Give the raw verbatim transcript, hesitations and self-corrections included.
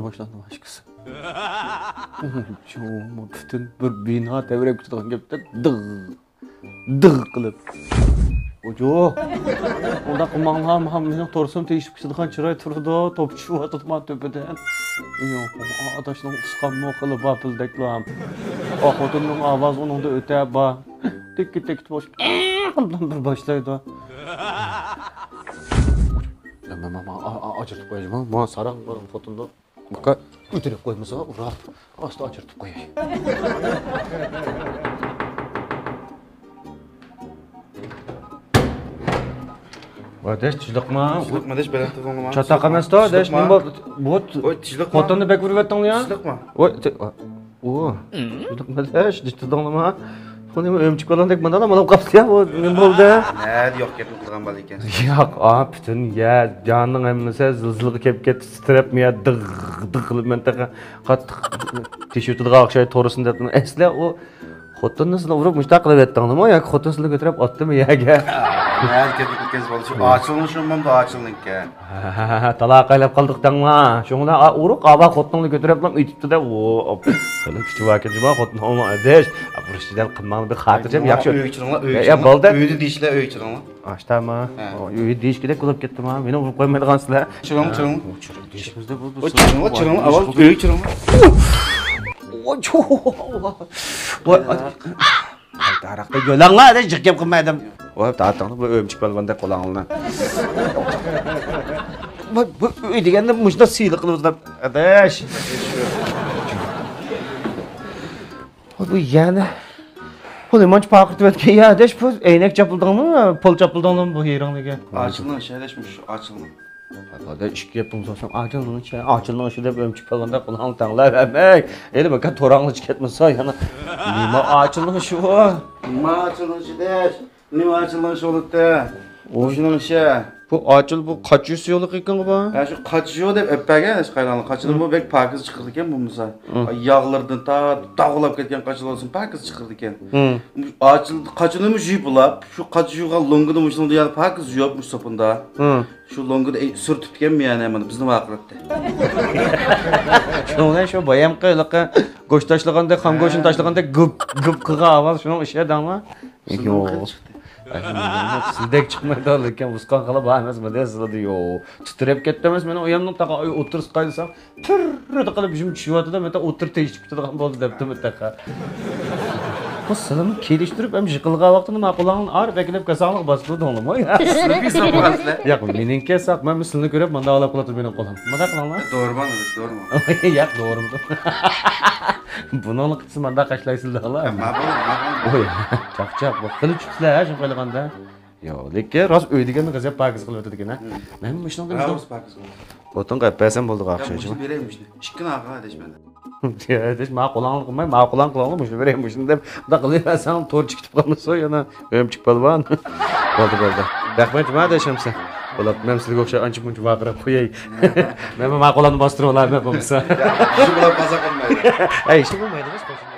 باشلاندى باشقىسى. شۇ پۈتۈن بىر بىنا تەۋرەپ كېتىدىغان گەپتەك دىغ، دىغ قىلىپ. ئوجو! ئۇنداق قىلماڭلار، مانا مېنىڭ تورسۇم تېگىشىپ كېتىدىغان چىراي تۇرىدۇ، توپا چۈشۈۋاتىدۇ مانا تۆپىدىن. ئاداشنىڭ ئۇسقانمۇ خېلى بار پىلدەكلا. ئا، خوتۇننىڭ ئاۋازى ئۇنىڭدا ئۆتە بار. تىككى تىككى بولۇش بىر باشلايدۇ. مانا، مانا، مانا، ئا-، ئا-، ئاجرىتىپ قوياي، مانا، مانا ساراڭ بار خوتۇندا. بۇقا ئۆتۈرۈپ قويمىسا، ئۇرار. ئاستا ئاجرىتىپ قوياي. ۋاي، دەش، تۇشلۇقما؟ تۇشلۇقما، دەش، بەلەن تۇزۇڭلىما؟ چاتاق ئەمەس-تۇ، دەش، نېمە بولدى؟ ۋوي، تۇشلۇقما؟ ۋوي، تىجلىقما؟ خوتۇننى بەك ئۇرۇۋەتتىڭ يا؟ تىجلىقما؟ ۋوي، تى-، ئۇ، تىجلىقما، دەش، تىجلىقما؟ بۇ نېمە، ئۆمۈچۈك بالىدەك ماندالا بولۇپ قاپتۇ يا، بۇ نېمە بولدى؟ نەدە يوق گەپنى قىلغان بالا ئىكەنسىز؟ ياق، ئا، پۈتۈن يەر، جاننىڭ ھەممىسى زىلزىلىگە كېلىپ كەتتى، تىترەپ، يا دىغ، دىغ قىلىپ، مەن تېخى قاتتىق تېشىۋېتىدىغان ئوخشايدۇ، تورۇسنى دەپ. ئەسلى ئۇ خوتۇننى سىلى ئۇرۇپ مۇشۇنداق قىلىۋەتتىڭلىمۇ ياكى خوتۇن سىلىنى كۆتۈرۈپ ئاتتىمۇ يەرگە؟ نەدە كەتتى كەتكەنسىز بالا، شۇ ئاچىلنىڭ شۇ مامدا ئاچىلنىڭكەن. تالاقايلاپ قالدۇق دەڭلا. شۇڭلا ئا-، ئۇرۇق ئاۋا خوتۇننى كۆتۈرۈپلا ئېتىپتۇ-دە. ئۇ، خېلى كۈچى باركەن جۇما خوتۇننىڭ ئەدەش. بۇرۇشچى دەل قىلماڭ بىر خاتىرجەم ياخشى. ئۆيگە چىرىڭلار، ئۆيگە يا، چىرىڭلار. بولدى. ئۆيدە دېيىشلەر، ئۆيگە چىرىڭلار. ئاشتاما. ھە. ئۆي دېيىشكىدەك بولۇپ كەتتىما. مېنى ئۇرۇپ قويمايدىغانسىلەر. چىرىڭ، چىرىڭ. چىرىڭ دېيىشىمىزدە بولدى. چىرىڭلار، چىرىڭلار. ئاۋۋال ئۆيگە چىرىڭلار. ۋاي، ۋاي. تارىختا يۆلەڭلار دەپ جىق گەپ قىلمايدىم. ۋاي، تارتىڭلار بۇ ئۆمۈچۈك پالۋاندەك قولاڭلىنى. بۇ، بۇ ئۆي دېگەندە مۇشۇنداق سىيلىق قىلىۋاتىدۇ. ئاداش. ۋاي، بۇ يەنە. بۇ نېمانچە پارقىرىتىۋەتكەن يا، ئاداش، بۇ ئەينەك چاپلىدىڭمۇ، پول چاپلىدىڭمۇ بۇ يېرىڭلىكى؟ ئاچىلنىڭ ئىشى، ئاداش، مۇشۇ ئاچىلنىڭ. ھەدە ئىككى گەپ بولسا، ئاچىلنىڭ ئىشى، ئاچىلنىڭ ئىشى دەپ ئۆمۈچۈك پالۋاندەك قۇلاقنى تەڭلەپ ئەمەي. ھېلى بىكار توراڭلىچە كەتمىسا يەنە. نېمە ئاچىلنىڭ ئىشى بۇ؟ نېمە ئاچىلنىڭ ئىشى دەش؟ نېمە ئاچىلنىڭ ئىشى بولۇپتۇ؟ مۇشۇنىڭ ئىشى. بۇ ئاچىل بۇ قاچا يۇسى يولى قىلغان بۇ؟ ھە، شۇ قاچا يۇ دەپ ئەپ بەرگەن، ھېچ قايلاڭلار. قاچىلىمۇ بەك پاكىز چىقىرىدىكەن بولمىسا. ياغلىرىدىن تا داغلاپ كەتكەن قاچىلار بولسۇن، پاكىز چىقىرىدىكەن. ئاچىل-، قاچىلىمۇ يۇيۇپ بولاپ، شۇ قاچا يۇغان لوڭگىنى مۇشۇنىڭدا يەنە پاكىز يۇيۇپ، مۇشۇ سوپۇندا. شۇ لوڭگىدا، ئەي، سۈرتۈپتىكەنمۇ يەنە مانا بىزنى ۋارقىراتتى. شۇنىڭ بىلەن شۇ بايامقى ھېلىقى گۆش تاشلىغاندەك، خام گۆشنى تاشلىغاندەك گۈپ، گۈپ قىلغان ئاۋاز شۇنىڭ ئىشى دەڭلا. يوق. سىزدەك چىقمايدۇ، لېكىن ئۇسقان خالا بار ئەمەسمۇ دە سىلىدە يوق. تىترەپ كەتتى ئەمەس مېنىڭ ئۇيامنىڭ تاقا ئۆي ئوتتۇرىسىغا قايلىسام، پىررىدە قىلىپ يۈزۈم چۈشۈۋاتىدۇ، مەن ئوتتۇرا تېگىشىپ كېتىدىغان بولدى دەپتىمەن تېخى. بۇ سىلىمۇ كېلىشتۈرۈپ ھەم يىقىلغان ۋاقتىدا ماقۇلۇڭنى ئارىپ ئەكېلىپ كەلسەڭلار باسىدۇ دەڭلىمۇ. سىلىگە ھېساب قىلىسىلەر. ياق، مېنىڭكى ساق، مەن سىلىنى كۆرۈپ مانداق ئالاپ قىلاتىدۇ مېنىڭ قولۇم. مانداق قىلىڭلار. دورىمان ئەمەس، دورىمان. ياق، دورىمىدىم. بۇنىڭلىق قىلسا مانداق قاشلايسىلەر دەڭلار. ماقۇل، ماقۇل. ئوي، چاقچاق، بۇ خېلى چۈپسىلەر ھە شۇ قىلغاندا. ياق، لېكىن راست ئۆي دېگەننى غەزەپ پاكىز قىلىۋېتىدىكەن ھە. مەن مۇشۇنىڭدا ھە، مۇشۇنى ئۇستا پاكىز قىلىدۇ. خوتۇن قىلىپ بەرسەم بولدى ياق، ئاخشىمىچە. مۇشۇنى بېرەي، مۇشۇنى. ئىككىنى ئاغا دەش مەن. يا، دەش، ماقۇلۇڭنى قىلماي، ماقۇلۇڭنى قىلىڭلار، مۇشۇنى بېرەي، مۇشۇنى دەپ، مۇنداق قىلىۋەرسەڭ، تورچى كېتىپ قالمىسۇن، يەنە ئۆمۈچۈك پالۋان. بولدى، بولدى. رەھمەت، جۇما دەشەمسە. بولۇپ، مەن سىلىگە ئوخشاش ئانچە مۇنچە ۋارقىراپ قوياي. مەن بۇ ماقۇلۇڭنى باستۇرۇۋالاي، مەن بولمىسا. يا، ئىشى بولۇپ قالسا قىلمايدۇ. ئەي، ئىشى بولمايدۇ، بەس، قوشۇن.